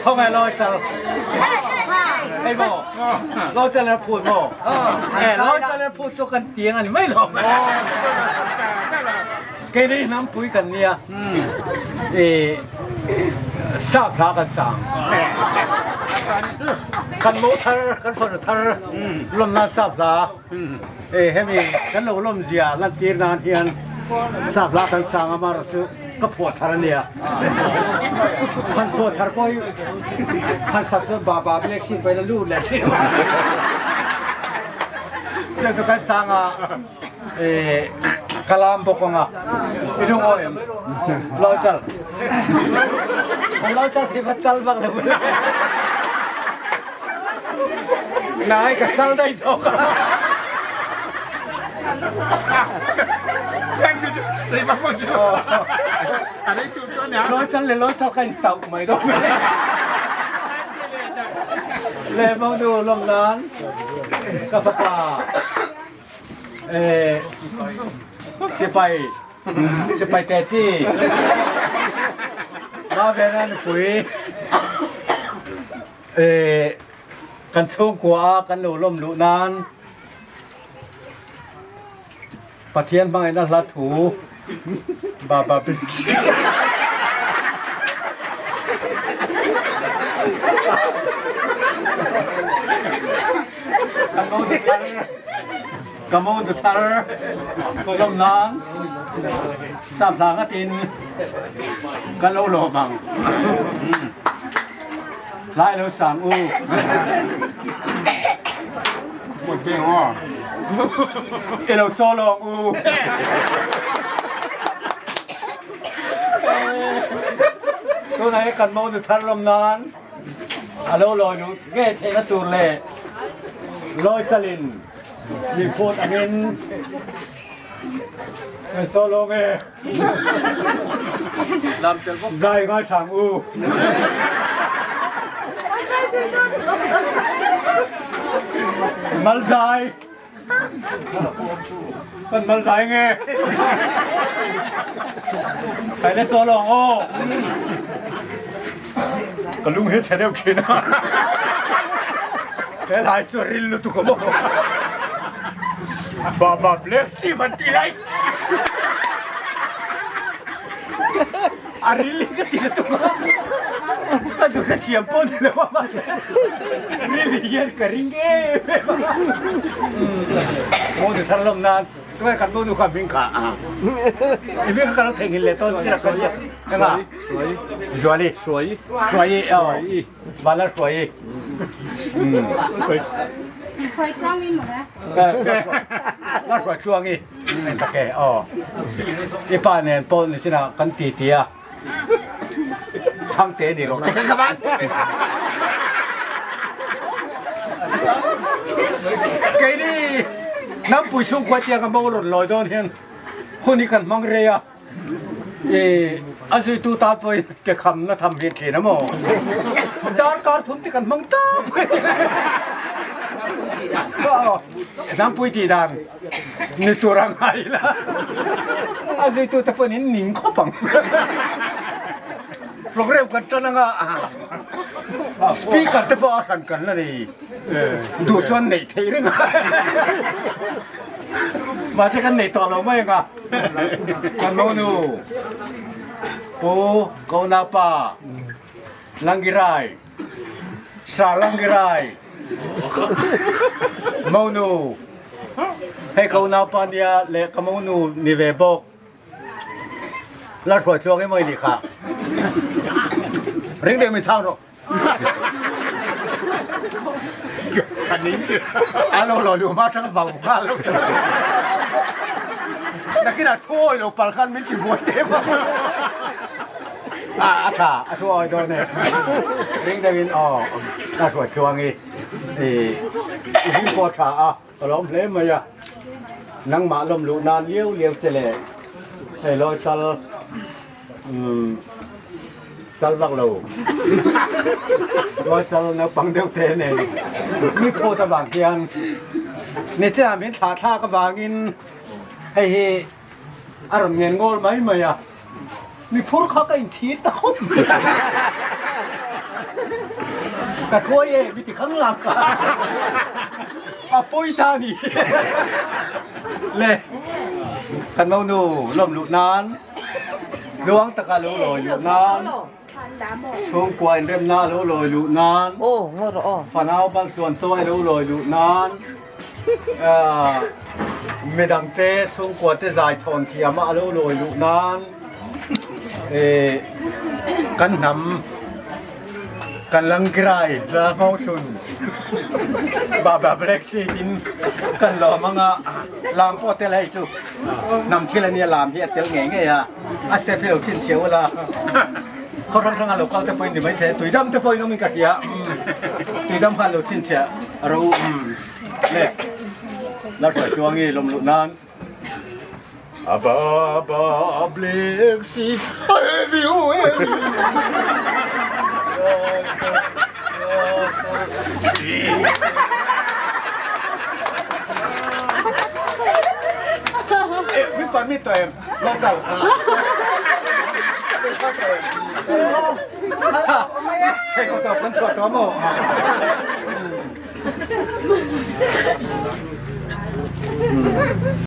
Khaw ngai loi chal. Hei maw? Loi chal le phut maw? Eh loi chal le phut chu kan tiang ani mai lo. Kei ni hnam pui kan nia. Eh sap hla kan sang. Kan mo thar kan fanu thar lomna sap hla. Eh hemi kan lo lom zia lan tir nan hian sap hla kan sang amar chu ka phuah thar ania. Han phuah thar pawh hi han sak chuan ba ba biak sin pawhin a lut leh thin. Chu chu kan sang a eh ka lam bawk anga i lungawi em? Lawi chal. Kan lawi chal thei va chal vak lo. Nai ka chal daih zawk a. Loi chal le loi chal ka in tauh mai dawn. Le monu lawm nan ka fapa eh sipai sipai te chi ma ve na nupui eh kan chhungkua a kan lo lawm luh nan Pathian hmangaihna hla thu Baba Ka mo nu thar lawm nan sap hla ngatin ka lo lawm ang. Lai lo sang u. I lo saw lawng u. Tunah hi kan monu thar lawm nan a lo lawi luh ngei theihna tur leh lawi chalin mi phut angin kan saw lawng e. Zai ngai sang u. Mal zai. Kan mal zai nge. Khai le so long o. Ka lung he chhe deuh thin a. He lai chu ril lutuk a maw. Baba bless you han ti lai. A ril hi ka ti lutuk a, ka zu hrethiam pawh ni lo a mahse ril hian ka ring em em a. Maw thar lawm nan tunge kan nu nu kha hming kha i hming kha ka lo theihnghilh leh tawn sila ka ziak eng a Zuali Hruai aw Vanlal Hruai Hruai tluang in maw La Hruai tluang i Eng tak e aw. I pa nen pawh ni sinah kan ti ti a, Thangte ni rawh te ka van. Keini Hnampui chhungkhua tiang a mo rawn lawi dawn hian hun hi kan hmang rei a, i a zuitu tan pawhin ke khamna tham hi thin a maw? Darkar thum te kan hmang ta mai. Hnampui tih dan. Ni tur a ngai ila a zuitu te pawhin in ning khawp ang. Program kan tan anga speaker te pawh a hran kan la nei duh chuan neih theih reng a mahse kan nei tawh lo mai anga kan monu Pu Konapa Langirai Sa Langirai Monu Hei ka unaupa nia le ka monu ni ve bawk. La hruai tluang em oi ni kha. Ring deuh min chhang rawh. A lo lo lu ma tang vau nghal lo. Nakinah thu awi lo pal khan min ti buai te ma. A a tha a thu awi dawn e. Ring deuh in aw la hruai tluang i. I him pawh tha a ka lawm hle mai a. Nangmah lawm luh nan liau liau che le hei lawi chal umm chal vak lo lawi chal naupang deuh te nen mi phawt avang hian nichina min thlah thlak avangin hei hi a rawn ngen ngawl mai mai a. Mi phur kha ka inchhir ta khawp mai. Ka hruai e mi ti khang lang ka. A pawi ta ni. Le kan monu lawm luh nan tluang taka lo lawi luh nan chhungkua inremna lo lawi luh nan fanau baltluan chawi lo lawi luh nan Midangte chhungkuate zai chhawn thiama a lo lawi luh nan kan hnam kan langrai la nghawngchhun Baba Black Sheep in kan lawm anga lam pawh tel hei chu hnam thil ania lam hi a tel ngei ngei a a step hi lo chhinchhiah ula khaw hrang hranga lo kal te pawhin ni maithei a tuidam te pawhin awmin ka hria tuidam khan lo chhinchhiah Ro le la hruai chuang i lawm luh nan a ba ba blek si Mi pa mi to em lo chal Thei ko tawp kan chuah tawh maw?